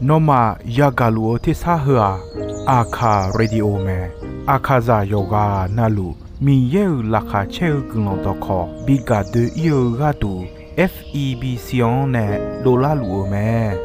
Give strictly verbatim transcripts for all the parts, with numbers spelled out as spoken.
Nawmaf yagaq luf-eu tersar heu-aq, Aqkaq Radio mae. Aqkaqzaq yawqghaq navluf Miqyaer-euq laqkhaq caer-eu guiqlanq dawqkawq bi gaq doe-ir-eu gharduq, F E B C-anr nae dovlar luf-eu mae.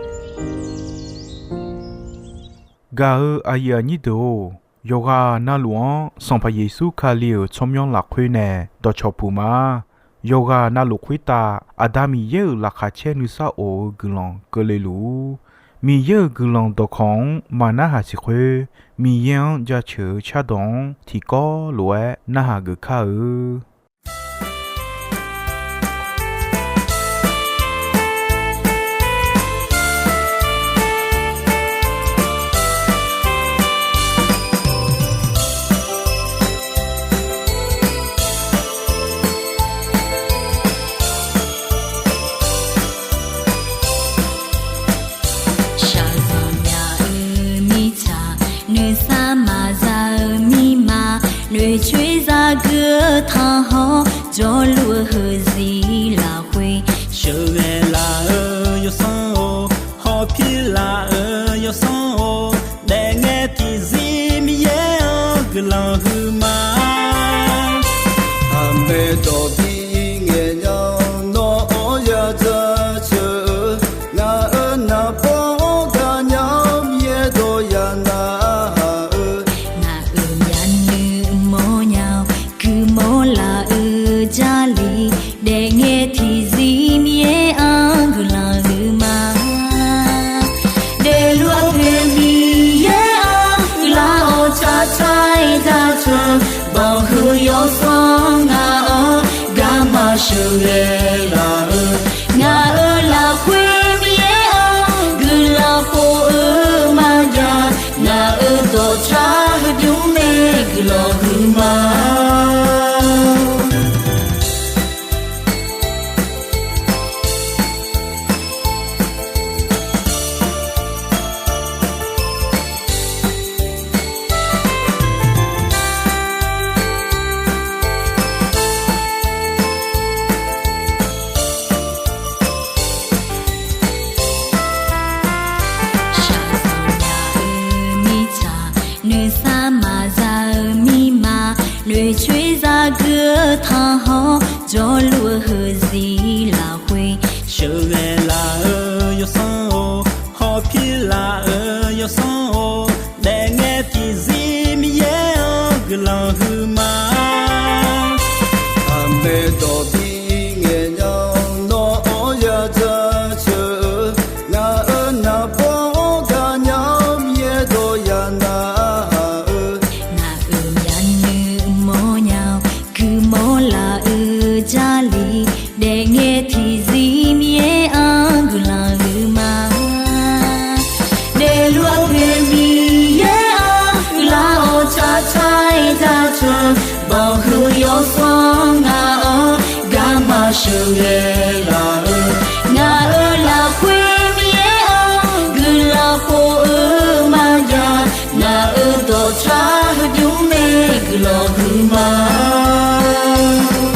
Gaq-eu aqyuif aqnyir deuq-or, yawqghaq navluf-anr Sanqpaq Yeqsur Kali-euq tsawrmyanr lafkhoer nae dawqcawq puq ma. Yawqghaq navluf khoertav Aqda Miqyaer-euq laqkhaq caer nuisar of-eu guiqlanq keuvle luf-ur. Miqyaer-euq guiqlanq dawqkawq-anr maqnarhaq siq khoer, Miqyaer-anr jaceuq-eu cardawq-anr tiqkawv lof-aer narhaq geuf kar-eu. Shaqzanq nya-eu mirtsaq, nuisar maqza-eu mirma, noeqcoer zagui-eu tanqhawr, jawrluf-eu heuzir lafkhoer, sheuqghae laf-eu yawsanr-or, hawpir laf-eu yawsanr-or, daefngae tiqzir Miqyaer-anr guiqlanq huiqma. Aqmaeq dawq bi ngaeq nya-awr nawr-anr ya jaceuq-eu, ngaq-euq naqbawr-anr gaqnya-awr Miqyaer dawq ya narhaq-eu, ngaq-euq yanuiv mawrnya-awr guiqmawr laf-eu Jarlif, daefngae tiqzir Miqyaer-anr guiqlanq huiqma. Daefluf-eu poeq Miqyaer-anr guiqlanq-awr tsaqtsaq-aer jaceuq, banqhuiq yawsanr ngaq-anr garma sheuqghae laf-eu, ngaq-euq lafkhoer Miqyaer-anr guiqlanq khof-eu maqjav, ngaq-euq dawqtsaq heudymr nae guiqlanq huiqma. Shaqzanq nya-eu mirtsaq, nuisar maqza-eu mirma, noeqcoer zagui-eu tanqhawr, jawrluf-eu heuzir lafkhoer, sheuqghae laf-eu yawsanr-or, hawpir laf-eu yawsanr-or, daefngae tiqzir Miqyaer-anr guiqlanq huiqma. Aqmaeq dawq bi ngaeq nya-awr nawr-anr ya jaceuq-eu, ngaq-euq naqbawr-anr gaqnya-awr Miqyaer dawq ya narhaq-eu, ngaq-euq yanuiv mawrnya-awr guiqmawr laf-eu Jarlif, daefngae tiqzir Miqyaer-anr guiqlanq huiqma. Daefluf-eu poeq Miqyaer-anr guiqlanq-awr tsaqtsaq-aer jaceuq, banqhuiq yawsanr ngaq-anr garma sheuqghae laf-eu, ngaq-euq lafkhoer Miqyaer-anr guiqlanq khof-eu maqjav, ngaq-euq dawqtsaq heudymr nae guiqlanq huiqma.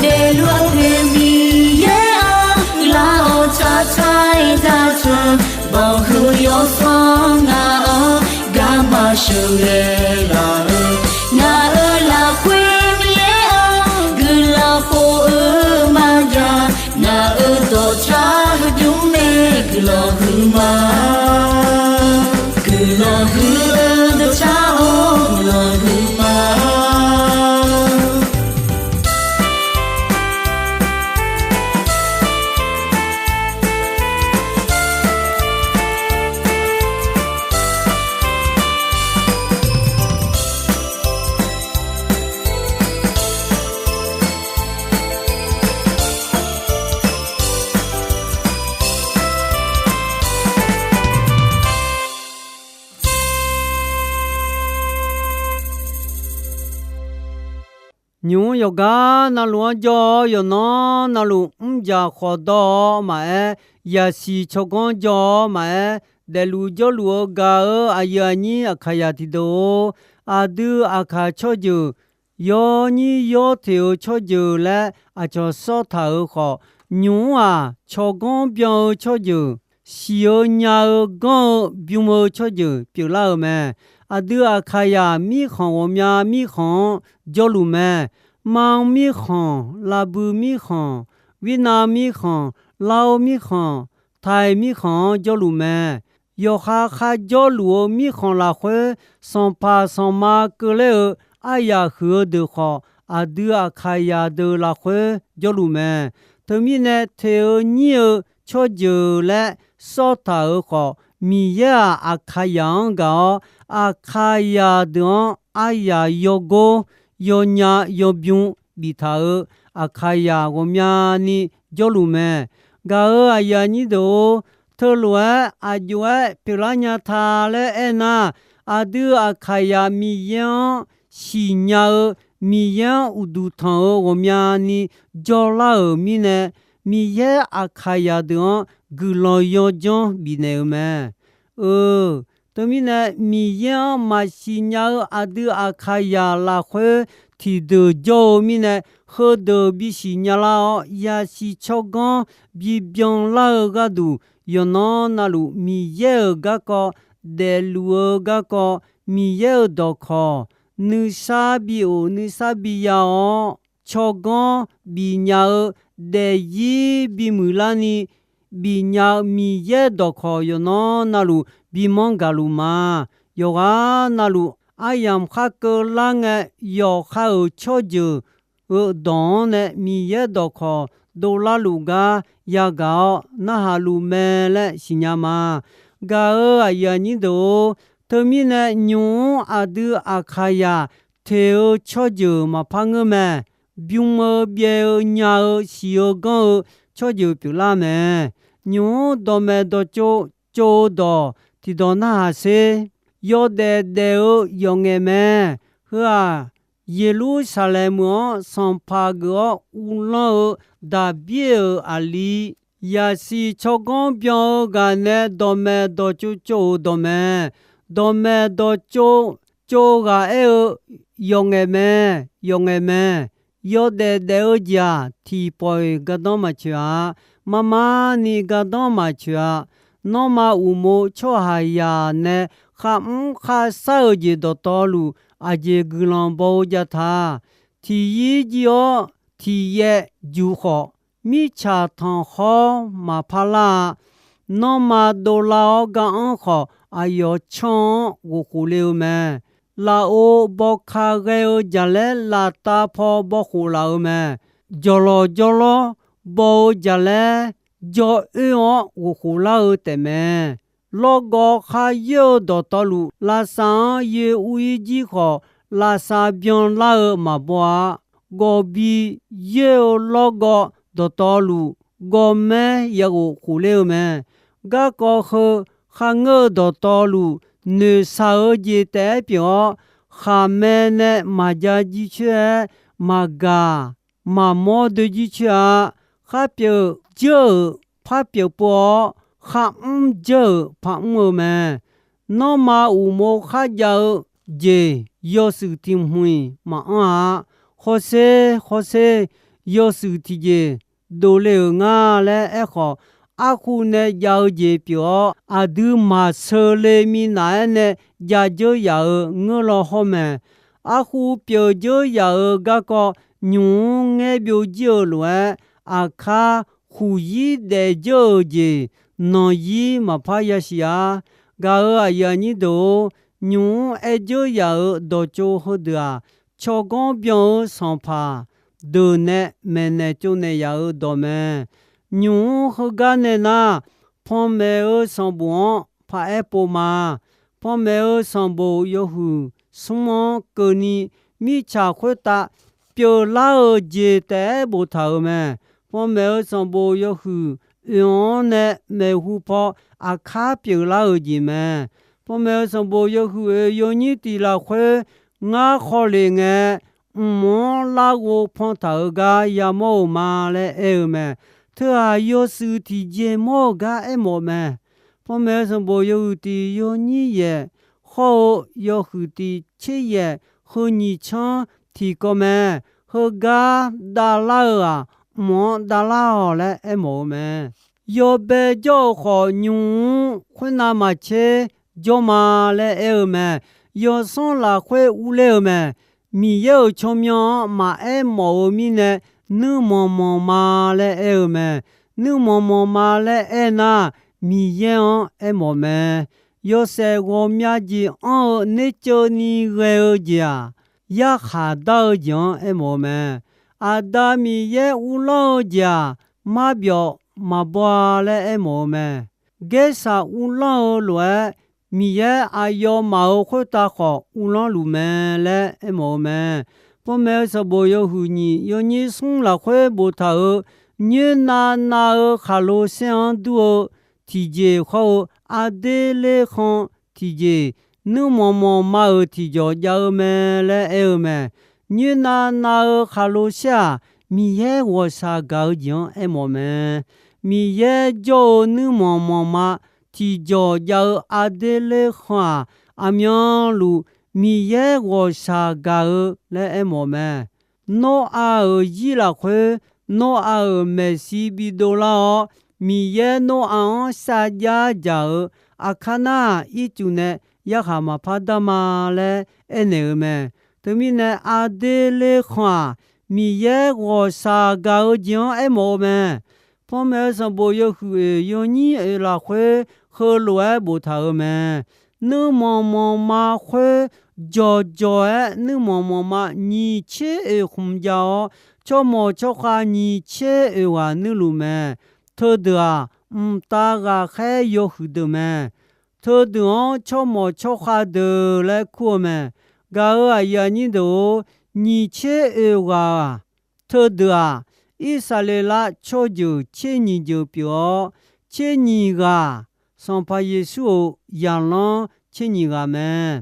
Daefluf-eu poeq Miqyaer-anr guiqlanq-awr tsaqtsaq-aer jaceuq, banqhuiq yawsanr ngaq-anr garma sheuqghae laf-eu, ngaq-euq lafkhoer Miqyaer-anr guiqlanq khof-eu maqjav, ngaq-euq dawqtsaq heudymr nae guiqlanq huiqma. Guiqlanq huiq-eu dawqtsaq-or, guiqlanq huiqma. Nymq-mr yawqgar navluf-anr jawr-awr, yawqnan navluf mrjaq khawf dawr-awr maqaer, yaqsiq tsawrganr jawr-awr maqaer, daefluf jawrluf-eu gaq-eu aqyuif aqnyir Aqkaqzaq tiqdeuq-or, aqdui Aqkaq tsawrjeuq yawnyir yawteq-eu tsawrjeuq laer aqcawq sawr taq-euq khawf, nymq-mr-aq tsawrganr byan-eu tsawrjeuq, siq-eu nya-eu ganr-eu bym-eu tsawrjeuq pyeuflar-euq mae. Aqdui Aqkaqyaq mirkhanq ghawqmya mirkhanq-anr jawrluf mae. Manr mirkhanq, Laqbui mirkhanq, Wirnav mirkhanq, Lao mirkhanq, Taiq mirkhanq-anr jawrluf mae. Yawqha kharjawr luf-eu mirkhanq lafkhoer, sanqpaq sanqma keuvler-eu aryaq huiq-eu deuq khawf, aqdui Aqkaqyaq deuq lafkhoer jawrluf mae. Teumirnae, teq-eu nyir-eu tsawrjeuq laer sawr taq-euq khawf, Miqyaer-aq, Aqkaqyaq-anr gaq-awr, Aqkaqyaq deuq-anr aryaq yawgor, yawnya, yawbym biftaq-euq Aqkaqyaq ghawqmyani jawrluf mae. Gaq-euq aqyuif aqnyir deuq-or, teulof-aer aqjox-aer pyeuflar nya ta laer aernar, aqdui Aqkaqyaq Miqyaer-anr siqnya-eu, Miqyaer-anr uqduq tanq-eu ghawqmyani jawrlar-euq mirnae, Miqyaer Aqkaqyaq deuq-anr guiqlanq yawjanr bifnaeq-eu mae. Eu, teumirnae, Miqyaer-anr maqsiq nya-eu aqdui Aqkaqyaq lafkhoer tiqdeuq jawr-eu mirnae, heudeuq bisiq nyalar-awr, yasiq tsawrganr bibyan lar-eu gharduq, yawqnan navluf Miqyaer-euq garkawv, daefluf-eu garkawv, Miqyaer-euq dawqkawq, nuisar bi of nuisar bi ya-awr, tsawrganr bifnya-eu, daefzir bimuiq larni bifnya-eu Miqyaer dawqkawq yawqnan navluf bimanr gaqluf ma. Yawqghaq navluf aryamq khar keuvlar ngae, yawqha-euq tsawrjeuq-eu dawq-anr nae Miqyaer dawqkawq dovlar luf gar yagaq-awr narhaq luf mae laer siqnya ma. Gaq-euq aqyuif aqnyir deuq-or, teumirnae nymq-mr aqdui Aqkaqyaq teq-eu tsawrjeuq maqpar ngeur mae. Bym-eu byaev-eu nya-eu siq-eu ganr-eu tsawrjeuq pyeuflar mae. Nymq-mr dawqmaeq dawqtsov tsov-eu dawq tiqdawq narhaq sher. Yawdaef daef-eu yawqngaef mae. Heu-aq, Yeqlursaqlaeq meuq-anr sanqpaq geuf-awr uvlanr-eu Daqbir-euq aqli, yasiq tsawrganr byan-eu ghaq nae dawqmaeq dawqtsov tsov-euq dawq mae. Dawqmaeq dawqtsov tsov ghaq aer-eu, yawqngaef mae, yawqngaef mae. Yawdaef daef-eu jeq-aq, tiqpawf-iq gardanr maqtsoeq-a. Marmarni gardanr maqtsoeq-a. Nanrma uqmov tsawrhaqzaq nae kharmr kharshar-eu jeq dawqtawvluf, aqjeq guiqlanq baw-eu jav ta. Tiqyir jir-awr tiqyaev juq khawf, mirtsaq tanqkhawr maqpar lar-a. Nanrma dovlar-awr gar-anr khawf, aqyawf tsanr-anr ghofkhof le-eu mae. Lafov bawka ghae-eu jaqlaer laftav paw bawkhof laf-eu mae. Jawqlawq jawrlawr baw-eu jaqlaer jawr oer-awr ghofkhof lar-eu taefmae. Lawrgawv khar yoer-eu dawqtawvluf, lavsav-anr yoer ur-ir jir khawf, lavsav byanlar-eu maqbaw-a. Gawqbi yoer-eu lawrgawv dawqtawvluf, gawqmaer yaghof khof ler-eu mae. Garkawv heu kharngeur-eu dawqtawvluf, noeqshaq-eu jeq taef-aer pyeuf-awr, khaqmae nae maqja jircoer-aer, maqgaq maqmawr doe jircoer-a. Kharpyeuf jeur-euq par pyeuf pov-awr, kharmr jeur-euq par mr-eu mae. Nanrma uqmov kharjav-eu jeq yawshuif tiq hmq-iq maqanr-a. Hawsher hawsher, yawshuif tiqjeq dovle-euq nga laer aerkhawf, arkhu nae jav-eu jeq pyeuf-awr, aqdui maqsheu le minav-aer nae jav dzeur yaf-euq ngeur law hawr mae. Arkhu pyeuf dzeur yaf-euq garkawv nymq-mr ngaer byov jir-eu lof-aer, aqkar khuqzir daef dzeur-euq jeq nanqzir maqpar yasiq-a. Gaq-euq aqyuif aqnyir deuq-or, nymq-mr aer dzeur yaf-euq dawqtsov heudeuq-aq, tsawrganr byan-eu sanqpaq deuq nae maeqnaeq tsovnaeq yaf-euq dawq mae. Nymq-mr heugar nae nar, panmaeq-eu sanqbof-anr paraer pov ma. Panmaeq-eu sanqbof yawhuiq smr-anr keuvni, mirtsaq khoertav pyeuflar-euq jeq taef-aer boftaq-euq mae. Panmaeq-eu sanqbof yawhuiq oeq-anr nae maeqhu paw aqkar pyeuflar-euq jeq mae. Panmaeq-eu sanqbof yawhuiq oeq yawnyir tiq lafkhoer ngar khawf lef ngae, mq-anr larghov pantaq-euq gar yamawr-euq ma laer aer-eu mae. Teughaq yawshuif tiqjeq mawr-euq gar aermawf mae. Panmaeq-eu sanqbof yawhuiq tiq yawnyir yaeq hawr-eu yawhuiq tiq tser yaeq heu nyiq tsanr tiqkawv mae. Heugar davlar-eu-aq, mq-anr davlar-awq laer aermawf-eu mae. Yawbae jawr-eu khawf, nymq-mr khoernav maqtser jawr ma laer aer-eu mae. Yawsanr lafkhoer urler-eu mae. Miqyaer-euq tsawrmyanr-anr maqaer mawf-eu mirnae, nuirmanq manq ma laer aer-eu mae. Nuirmanq manq ma laer aernar, Miqyaer-anr aermawf mae. Yawshaef ghawqmya jeq anr-eu nerceuvni ghae-eu jeq-aq, yarkhaq dar-eu jeq-anr aermawf-eu mae. Aqda Miqyaer uvlanr-eu jeq-aq, marbyawf maqbaw-a laer aermawf-eu mae. Gaersaq uvlanr-eu lof-aer, Miqyaer aqyawfmaf-euq khoertav khawf uvlanr luf mae laer aermawf-eu mae. Panmaeq-eu sanqbof yawhuiq nyiq yawnyir smr lafkhoer boftaq-euq, nyoernav nav-eu khaqlo saer-anr dur-eu tiqjeq hawr-eu, aqder lerkhan tiqjeq, nuirmanq manq ma-euq tiqjawq jav-eu mae laer aer-eu mae. Nyoernav nav-eu khaqlo saer-aq, Miqyaer ghawqshaq gaq-eu jeq-anr aermawf mae. Miqyaer jawr-eu nuirmanq manq ma tiqjawq jav-eu aqder lerkhan-aq, aqmyanluf Miqyaer ghawqshaq gaq-eu laer aermawf mae. Noraq-euq zir lafkhoer, Noraq-euq maeqshi bidov lar-awr, Miqyaer Noraq-anr sharjav dzaq-euq aqkar nar-aq, ircuf nae yarkhaq maqpar dar ma laer aernaeq-eu mae. Teumirnae, aqder lerkhan-aq, Miqyaer ghawqshaq gaq-eu jeq-anr aermawf-eu mae. Panmaeq-eu sanqbof yawhuiq oeq yawnyir oeq lafkhoer heulof-aer boftaq-euq mae. Nuirmanq manq ma khoer, jawqjawq-aer nuirmanq manq ma nyiq tser oeq khmq jav-awr, tsawrmawq tsawrkhav nyiq tser oeq ghaq nuirluf mae. Teudeuq-aq, mqtav ghaqkhaer yawhuiq deuq mae. Teudeuq-anr tsawrmawq tsawrkhav deuq laer kur-eu mae. Gaq-euq aqyuif aqnyir deuq-or, nyiq tser oeq ghaq-aq, teudeuq-aq, Irsaqleqlav tsawrjeuq tser nyiq jeuq pyeuf-awr, tser nyiq ghaq, Sanqpaq Yeqsur-euq zaqlanr tser nyiq ghaq mae.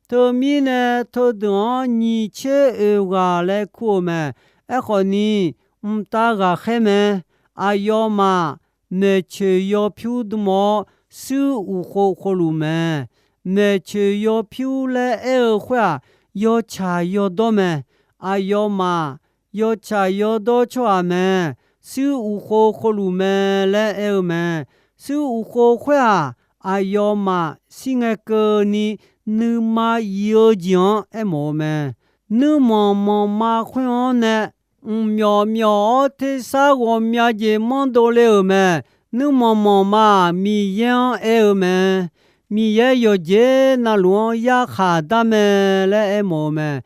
Teumirnae, teudeuq-anr nyiq tser oeq ghaq laer kur-eu mae. Aerkhawfni, mqtav ghaqkhaer mae. Aqyawfmaf maeqtsoeq yawpyur dm-awr, suir uqkhov khovluf mae. Maeqtsoeq yawpyur laer aer-eu khoer-aq, yawtsaq yawdawr mae. Aqyawfmaf yawtsaq yawdawr tsawrhaq mae. Suir uqkhov khovluf mae laer aer-eu mae. Suir uqkhov khoer-aq, aqyawfmaf shir ngae keuvni nuima iq-eu jeq-anr aermawf-eu mae. Nuirmanq manq ma khoer-anr nae, mqmyawf myawf-awr tersar ghawqmya jeq manrdov le-euq mae. Nuirmanq manq ma-aq, Miqyaer-anr aer-eu mae. Miqyaer yawqjeq navluf-anr yarkhaq dar mae laer aermawf-eu mae.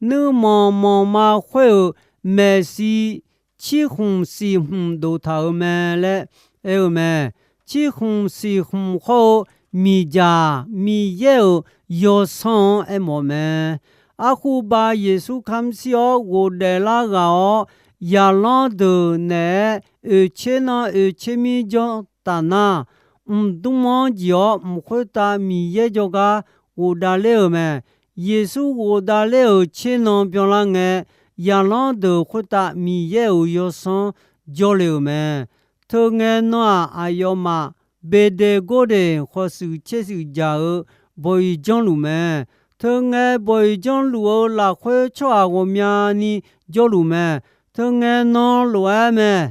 Nuirmanq manq ma khoer-euq maeqshi cirkhmq siqkhmq doftaq-euq mae laer aer-eu mae. Cirkhmq siqkhmq hawr-eu miqdzaq Miqyaer-euq yawsanr-anr aermawf mae. Arkhuba Yeqsur kamq shir-awr ghofdaef lar ghaq-awr, zaqlanr deuq naeq-aer oeqtser nan oeqtser mir janr taf nar, mqdmr-anr jeq-awr mq khoertav Miqyaer jawrgar ghofdav ler-euq mae. Yeqsur ghofdav ler-euq tser nan byanlar ngae, zaqlanr deuq khoertav Miqyaer-euq yawsanr jawrle-euq mae. Teungae nan-aq, aqyawfmaf beqdeq gordeq khawf shuif tser shuif dzaq-eu bawq-iq janrluf mae. Teungae bawq-iq janrluf-eu lafkhoer tsawrhaq ghawqmyani jawrluf mae. Teungae nan lof-aer mae.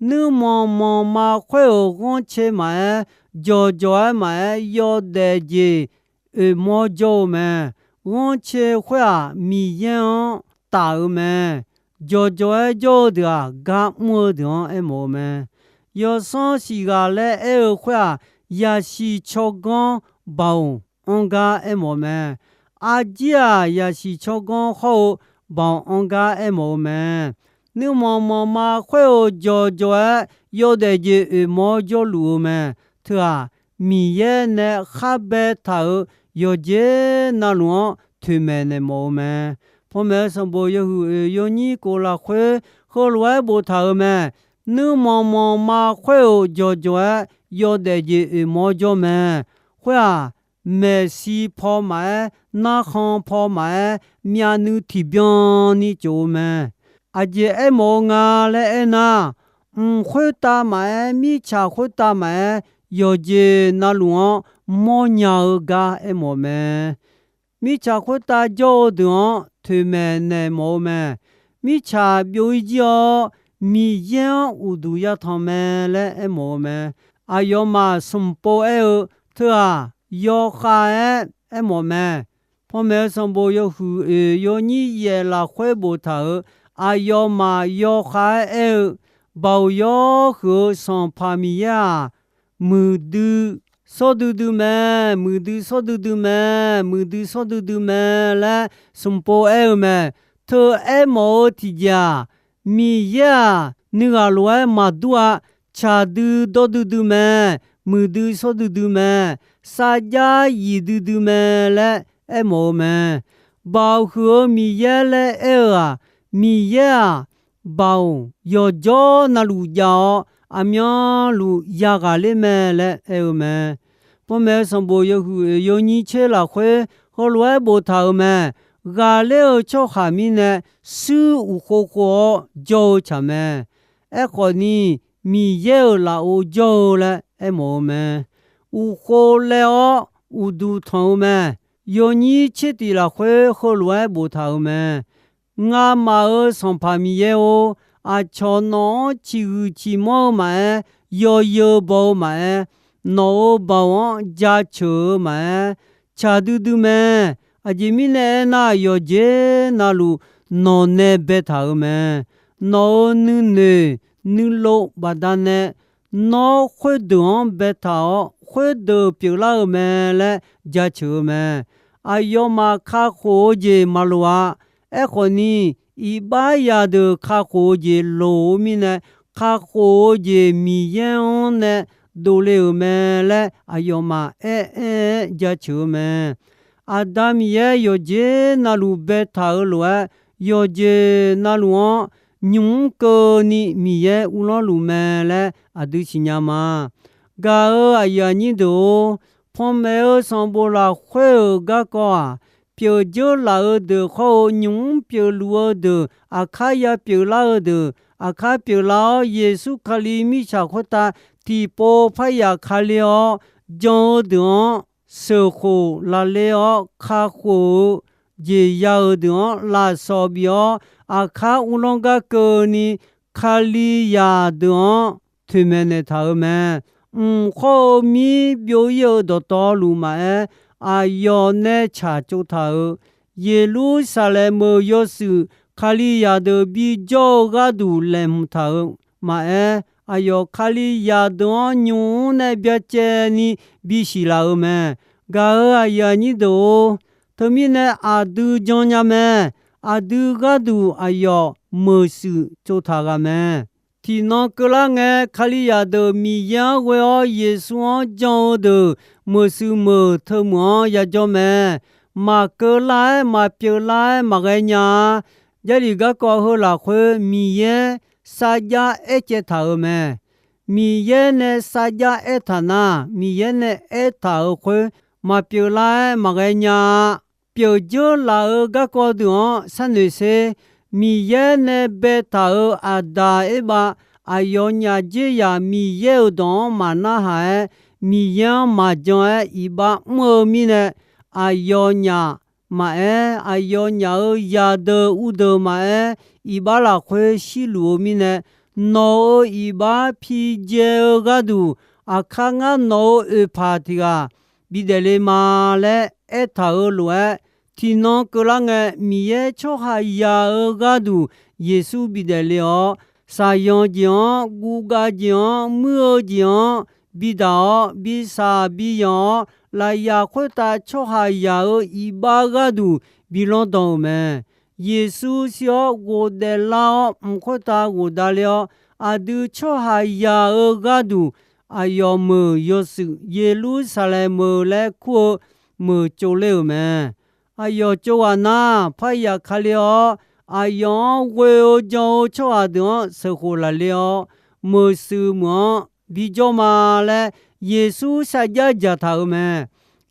Nuirmanq manq ma khoer-euq ghanrcae maqaer, jawqjawq-aer maqaer, yawdaef jeq oeqmawr jawr-eu mae. Ghanrcae khoer-aq, Miqyaer-anr taf-eu mae. Jawqjawq-aer jawr-eu deuq-aq, gar mr-eu deuq-anr aermawf-eu mae. Yawsanr siq ghaq laer aer-eu khoer-aq, yasiq tsawrganr baoq anr gar aermawf mae. Arjir-aq, yasiq tsawrganr hawr-eu baoq anr gar aermawf-eu mae. Nuirmanq manq ma khoer-euq jawqjawq-aer yawdaef jeq oeqmawr jawrluf-eu mae. Teu-aq, Miqyaer nae khar baetaq-euq yawqjeq navluf-anr toeqmaeq naeq mawf-eu mae. Panmaeq-eu sanqbof yawhuiq oeq yawnyir kof lafkhoer heulof-aer boftaq-euq mae. Nuirmanq manq ma khoer-euq jawqjawq-aer yawdaef jeq oeqmawr jawr mae. Khoer-aq, maeqshi paw maqaer, narkhan paw maqaer, myavnuiv tiqbyan ni tsof-eu mae. Aqjeq aermawf-eu nga laer aernar, mq khoertav maqaer, mirtsaq khoertav maqaer, yawqjeq navluf-anr mawrnya-eu gar aermawf mae. Mirtsaq khoertav jawr-eu deuq-anr toeqmaeq naeq mawf-eu mae. Mirtsaq byov-ir jir-awr, Miqyaer-anr uqduq yatanq mae laer aermawf-eu mae. Aqyawfmaf smq pov aer-eu, Teu-aq, yawkhav-aer aermawf mae. Panmaeq-eu sanqbof yawhuiq oeq yawnyir yaef lafkhoer boftaq-euq, aqyawfmaf yawkhav-aer aer-eu, Baoq yawhuiq-eu Sanqpaq Miqyaer-aq, muiqdui sawr duidui mae, muiqdui sawr duidui mae, muiqdui sawr duidui mae laer smq pov aer-eu mae. Teu aermawf-eu tiqjeq-aq, Miqyaer-aq, nuighaq lof-aer maqdur-a. Tsaqdui dawr duidui mae, muiqdui sawr duidui mae, sarjax yiq duidui mae laer aermawf-eu mae. Baoq huiq-eu Miqyaer laer aer-eu-aq, Miqyaer-aq, baoq yawqjawr na luf jav-awr, aqmyanluf yaghaq ler mae laer aer-eu mae. Panmaeq-eu sanqbof yawhuiq oeq yawnyir tser lafkhoer heulof-aer boftaq-euq mae. Ghaqler-eu tsawrhaq mirnae, suir uqkhov khov-awr jawr-eu tsaq mae. Aerkhawf ni, Miqyaer-euq lafov jawr-eu laer aermawf-eu mae. Uqkhov laev-awr uqduq tanq-eu mae. Yawnyir tser tif lafkhoer heulof-aer boftaq-euq mae. Ngamaf-euq Sanqpaq Miqyaer-or, aqcawq nawq-anr ciqhuiq ciqmanr-eu maqaer, yawzeu baw-eu maqaer, nawq-euq baoq-anr jaceuq-eu maqaer, tsaq duidui mae. Aqjeq mirnae aernar, yawqjeq na luf nawq nae baetaq-euq mae. Nawq-euq nuinoeq nuilov baqdanae nawr khoerdeuq-anr baetaq-awr, khoerdeuq pyeuflar-eu mae laer jaceuq-eu mae. Aqyawfmaf kakhof-eu jeq maqloq-a. Aerkhawf ni, iqbax zaqdeuq kakhof-eu jeq loq-eu mirnae, kakhof-eu jeq Miqyaer-anr nae dovle-euq mae laer aqyawfmaf aer-aer-aer jaceuq-eu mae. Aqda Miqyaer yawqjeq na luf baetaq-eu lof-aer, yawqjeq na luf-anr nymq mr keuvni Miqyaer uvlanr luf mae laer aqdui siqnya ma. Gaq-euq aqyuif aqnyir deuq-or, panmaeq-eu sanqbof lafkhoer-euq garkawv-aq, pyeufdzeur laf-eu deuq khawr-eu nymq mr pyeufluf-eu deuq, aqkar ya pyeuflar-eu deuq, aqkar pyeuflar-awr, Yeqsur Kali mirtsaq khoertav tiqpov parya kali-awr, jan-eu deuq-anr sheuqkhof lafle-awr kakhof-eu jeq ya-euq deuq-anr lafsawq bif-awr, aqkar uvlanr gar keuvni Kalizaq deuq-anr toeqmaeq naeqtaq-euq mae. Mq khawr-eu mir byov-ir-eu dawqtawvluf maqaer, aqyawf nae tsaq tsovtaq-euq Yeqlursaqlaeq meuq yawshuif Kalizaq deuq bijawr-eu gharduq laeqhmq taq-euq maqaer, aqyawf Kalizaq deuq-anr nymq mr nae byacaevni bisiq laf-euq mae. Gaq-euq aqyuif aqnyir deuq-or, teumirnae aqdui jannya mae. Aqdui gharduq aqyawf meuqshuif tsovtaq ghaq mae. Tiqnan keuvlar ngae, Kalizaq deuq Miqyaer-anr ghoe-awr Yeqsur-anr jan-eu deuq meuqshuif meuq teumeuq-anr yajawr mae. Maqkeuv lar-aer maqpyeuf lar-aer maqghae nya-a. Jarlif garkawv heu lafkhoer Miqyaer sarjax aercaev taq-euq mae. Miqyaer nae sarjax aertaq nar, Miqyaer nae aertaq-euq khoer maqpyeuf lar-aer maqghae nya-a. Pyeuf dzeur laf-euq garkawv deuq-anr sharnoeq sher. Miqyaer nae baetaq-euq Aqdaq Erbav, aqyawfnyaf dzerzaq Miqyaer-euq dawq-anr maqnarhaq-aer, Miqyaer-anr maqjan-aer iqbax mr-eu mirnae, aqyawfnyaf maqaer, aqyawfnyaf-euq zaqdeuq uvdeuq maqaer, iqbax lafkhoer shirluf-eu mirnae, nawq-euq iqbax pidzae-eu gharduq, aqkar ngar nawq-euq oeqpaq tiq ghaq bidaef le ma laer aertaq-euq lof-aer, tiqnan keuvlar ngae, Miqyaer tsawrhaqzaq-euq gharduq Yeqsur bidaef le-awr, shaqyanq jeq-anr, guvgav jeq-anr, muir-eu jeq-anr bidaq-awr, bishaq biyanq-awr, lafyaq khoertav tsawrhaqzaq-euq iqbax gharduq bilanr dan-euq mae. Yeqsur shir-awr ghofdaef lar-awr, mq khoertav ghofdaef le-awr, aqdui tsawrhaqzaq-euq gharduq aqyawf meuq yawshuif Yeqlursaqlaeq meuq laer kur-eu meuq tsovler-euq mae. Aqyawf tsov ghaq nar, parya kale-awr, aqyawf-anr ghoe-eu jan-eu tsawrhaq deuq-anr sheuqkhof lafle-awr, meuqshuif meuq-anr bijawr ma laer Yeqsur sarjax dzaqtaq-euq mae.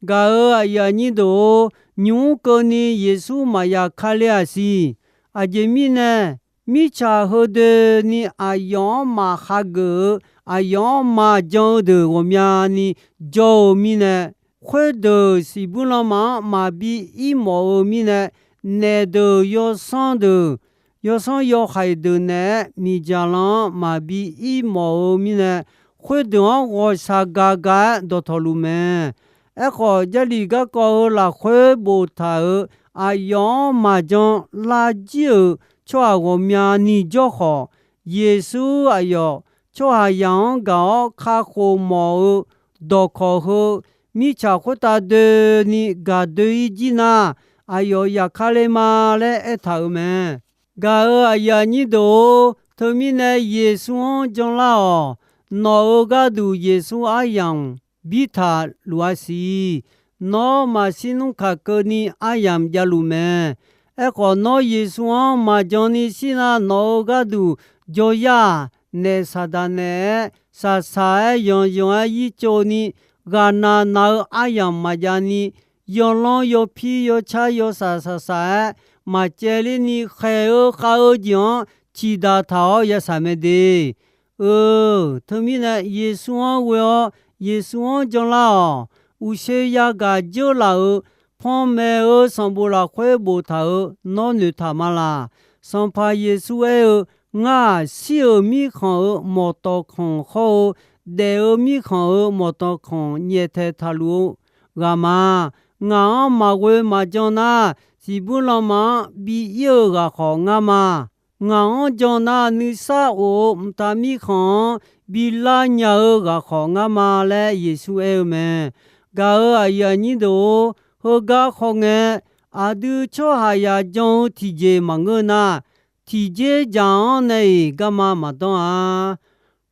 Gaq-euq aqyuif aqnyir deuq-or, nymq mr keuvni Yeqsur maqya kale-aq siq. Aqjeq mirnae, mirtsaq heudoeni aqyawf-anr maqhageuf-eu, aqyawf-anr maqjan-eu deuq ghawqmyani jawr-eu mirnae, khoerdeuq siqbuir lanma-anr maqbi ir mawf-eu mirnae, naef deuq yawsanr deuq yawsanr yawhaiq deuq naeq-aer miqdzaq lan-anr maqbi ir mawf-eu mirnae, khoerdeuq-anr ghawqshaq gaq gaq-aer dawqtawq luf mae. Aerkhawf, Jarlif garkawv-eu lafkhoer boftaq-euq aqyawf-anr maqjan lar jir-euq tsawrhaq ghawqmyani jawr khawf, Yeqsur aqyawf tsawrhaqzaq-anr gaq-awr kakhof mawf-eu dawqkawq heu, mirtsaq khoertav doeni gaq doe-ir jir nar, aqyawf yaf kale ma laer aertaq-euq mae. Gaq-euq aqyuif aqnyir deuq-or, teumirnae Yeqsur-anr janlar-awq. Nawq-euq gharduq Yeqsur aryamq bir taq luf-a siq. Nawr maqshir nmr kaq keuvni aryamq javluf mae. Aerkhawf, nawr Yeqsur-anr maqjan ni shir nar, nawq-euq gharduq jawryar-aq, naef Saqdaq naeq-aer shaqshaq-aer yanqyanq-aer yir tsovni, ghaqnav nav-eu aryamq maqjav ni, yawlanr yawpir yawcar yawshaq shaqshaq-aer maqcaevler ni, khaeq-eu khav-eu jeq-anr ciqdaq taq-awr yashaq mae de. Eu, teumirnae Yeqsur-anr ghoe-awr Yeqsur-anr janlar-awq. Uqshoe yagaq dzeur laf-euq panmaeq-eu sanqbof lafkhoer boftaq-euq nawr noeqtaq ma laq. Sanqpaq Yeqsur aer-eu, Ngar-aq, shir-euq mirkhanq-euq mawqtawq khanq hawr-eu, daef-eu mirkhanq-euq mawqtawq khanq nyaeftaeq taqluf-eu ghaq ma. Ngaq-anr maqghoe maqjan nar, siqbuir lanma-anr bi ir-eu ghaq khawf ngar ma. Ngaq-anr jan nar, nuisar of-eu mqtav mirkhanq-anr bi lar nya-eu ghaq khawf ngar ma laer Yeqsur aer-eu mae. Gaq-euq aqyuif aqnyir deuq-or, heugar khawf ngae, aqdui tsawrhaqzaq jan-eu tiqjeq maqngeur nar, tiqjeq dzaq-anr nae-iq garma maqdanr-a.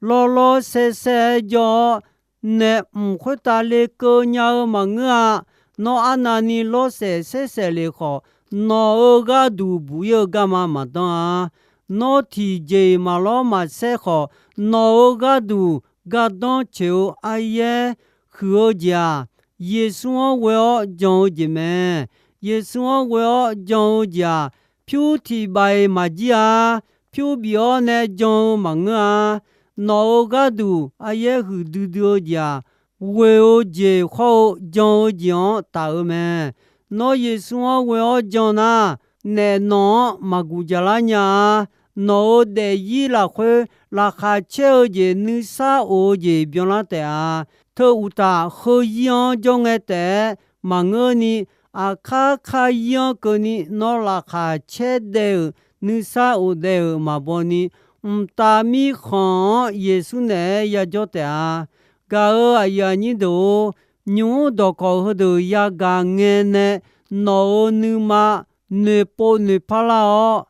Lawv lawv saev saev-aer jawr-awr, naef mq khoertav lekeuv nya-eu maqngeur-a. Nawr arnavni lawrsaef saersaef lef khawf, nawq-euq gharduq buq ir-eu garma maqdanr-a. Nawr tiqjeq-iq maqlawr maqsaer khawf, nawq-euq gharduq gardanr coeq-eu aryaer huiq-eu jeq-aq, Yeqsur-anr ghoe-awr jan-eu jeq mae. Yeqsur-anr ghoe-awr jan-eu jeq-aq, pyur tiq baf-iq maqjir-a. Pyur bif-awr nae jan-eu maqngeur-a. Nawq-euq gharduq aryaer huiqdui dui-eu jeq-aq, ghoe-eu jeq khawr-eu jan-eu jeq-anr taf-eu mae. Nawr Yeqsur-anr ghoe-awr jan nar, naef nawq-anr maqguq jaqlar nya-a. Nawq-euq daefzir lafkhoer laqkhaq caer-eu jeq nuisar of-eu jeq byanlar taef-a. Teu uqtaf, heu zir-anr jawr ngae taef-aer maqngeurni, aqkar kar zir-anr keuvni nawr laqkhaq caer daef-euq nuisar of daef-euq maqbaw ni, mqtav mirkhanq-anr Yeqsur naeq-aer yajawr taef-a. Gaq-euq aqyuif aqnyir deuq-or, nymq-mr dawqkawq heudeuq yagaq ngae nae, nawq-euq nuima noeqpov noeqpar lar-awr,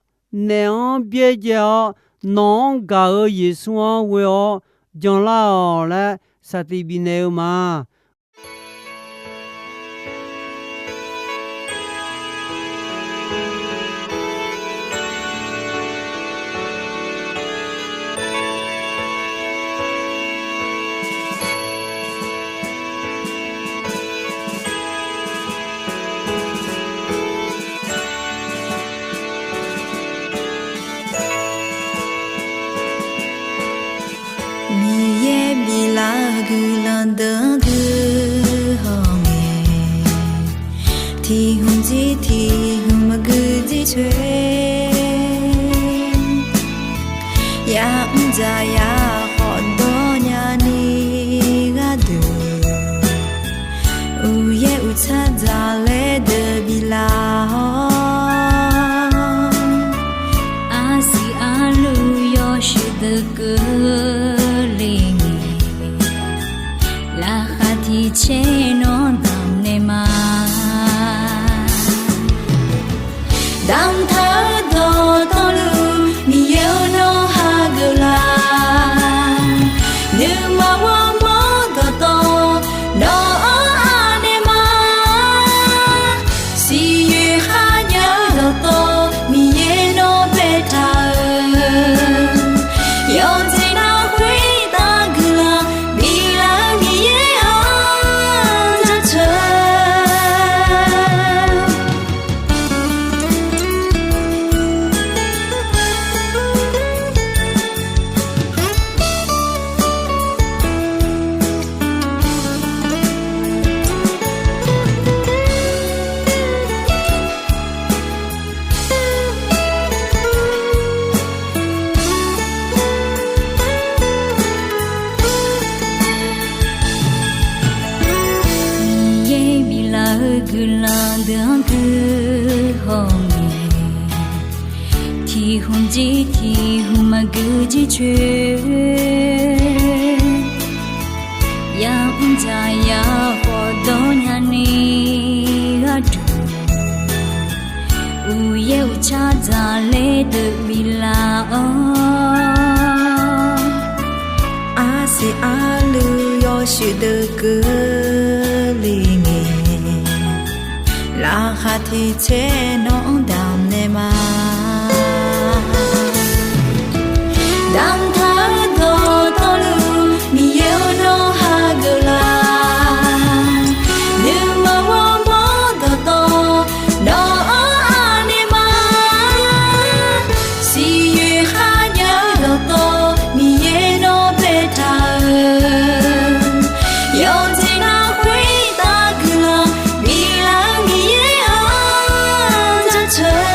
naef-anr byaerdzae-awr, nawq-anr gaq-euq Yeqsur-anr ghoe-awr janlar-awq laer saqtiq bifnaeq-eu ma. Miqyaer biflar-eu guiqlanq deuq-anr gui hawngae, tiq hmq jir tiq hmq maqgui jir coer, ya'mr dzaq ya khawf dawr nyani gharduq, uqyaer uqtsar dzaq laer deuq biflar-awr, arsiq arluf yawshuif deuq keuvle ngae, laqkhaq tiq caer nawr damq naeq ma. Damqtaq-eu dawqtawvluf Miqyaer-or nawr hageuf la. Nuima ghawrmawr dawqtawv nawq-anr anaeq ma. Siqyoeq kharjav-eu dawqtawv Miqyaer nawr baetaq-euq, yawqjeq nawr khoertav guiqlanq biflaf-eu Miqyaer-or, jaceuq guiqlanq deuq-anr guihaw ngae, tiq hmq jir tiq hmq maqgui jircoer, yamr dzaq yar khawf dawr nyani gharduq, uqyaer uqtsar dzaqler deuq biflaf-awr, arsiq arluiv yawshuif deuq keuvle ngae, laqkhaq tiq tser nawq-anr damqnaeq ma. Damqtaq-eu dawqtawvluf Miqyaer-or, nawr hageuf laf. Nuima ghawrmawr dawqtawv nawq-anr anaeq ma. Siqyoeq kharnya-eu dawqtawv Miqyaer nawr baetaq-euq, yawqjeq nar khoertav guiqlanq biflaf-eu Miqyaer-anr jaceuq.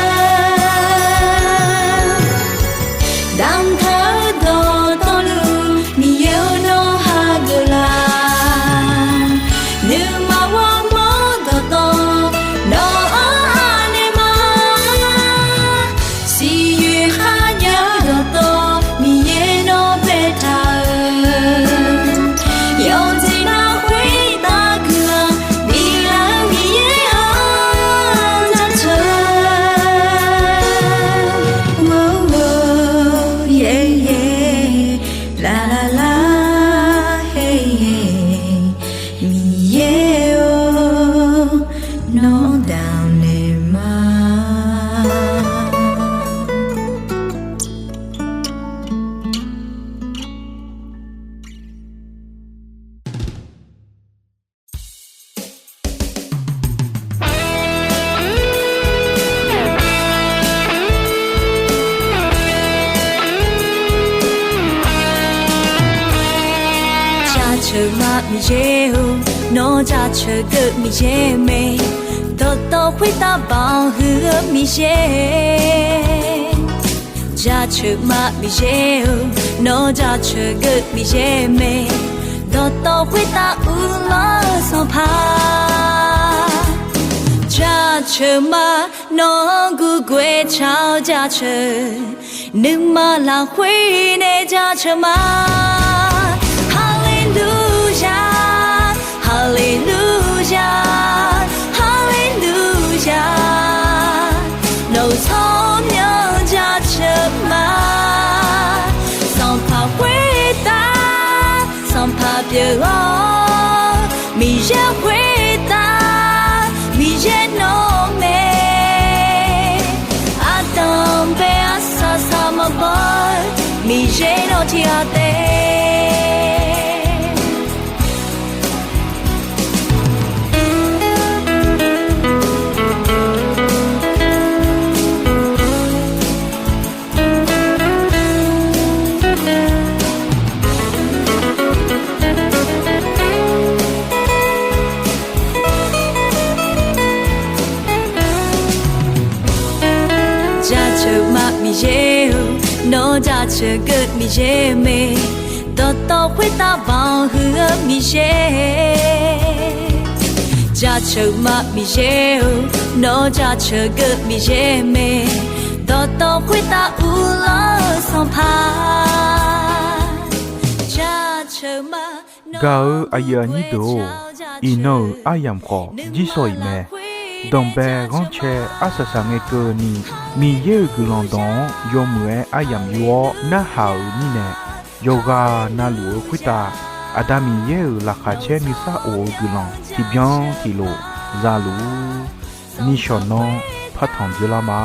Damqtaq-eu dawqtawvluf Miqyaer-or, nawr hageuf laf. Nuima ghawrmawr dawqtawv nawq-anr anaeq ma. Siqyoeq kharnya-eu dawqtawv Miqyaer nawr baetaq-euq, yawqjeq nar khoertav guiqlanq biflaf-eu Miqyaer-anr jaceuq. Or, or, yeah, yeah, la, la, la, hey, hey. Miqyaer-or, nawr damqnaeq ma. Jaceuq ma Miqyaer-or, nawr jaceuq geuv Miqyaer mae, dawqtawv khoertav banq huiq-eu Miqyaer. Jaceuq ma Miqyaer-or, nawr jaceuq geuv Miqyaer mae, dawqtawv khoertav uvlanr-eu Sanqpaq. Jaceuq ma, nawq-anr gurgoer taq-awr jaceuq, nuima lafkhoer nae jaceuq ma. Haleluya, haleluya, haleluya. Nawq-euq tsawrmyanr jaceuq ma. Sanqpaq khoertav, Sanqpaq pyeuf-awr, Miqyaer khoertav, Miqyaer nawr mae. Ardanq bae arsaq saq maqbaw-eu, Miqyaer nawr tiqghaq taef. Jaceuq ma Miqyaer-or, nawr jaceuq geuv Miqyaer mae, dawqtawv khoertav banq huiq-eu Miqyaer. Jaceuq ma Miqyaer-or, nawr jaceuq geuv Miqyaer mae, dawqtawv khoertav uvlanr-eu Sanqpaq. Jaceuq ma. Gaq-eu aqyuif aqnyir deuq-or, iqnan-euq aryamq khawf jirsawq iq mae. Danqbae ghanrcae arsaq saq ngae keuvni, Miqyaer-euq guiqlanq dawq-anr yawmuiq-aer aryamq yur-awr narhaq-euq mirnae, yawqghaq navluf-eu khoertav Aqda Miqyaer-euq laqkhaq caer nuisar of-eu guiqlanq tiqbyan tiqlof zaluf-ur. Nishawq nanr partanq dzeurlar ma.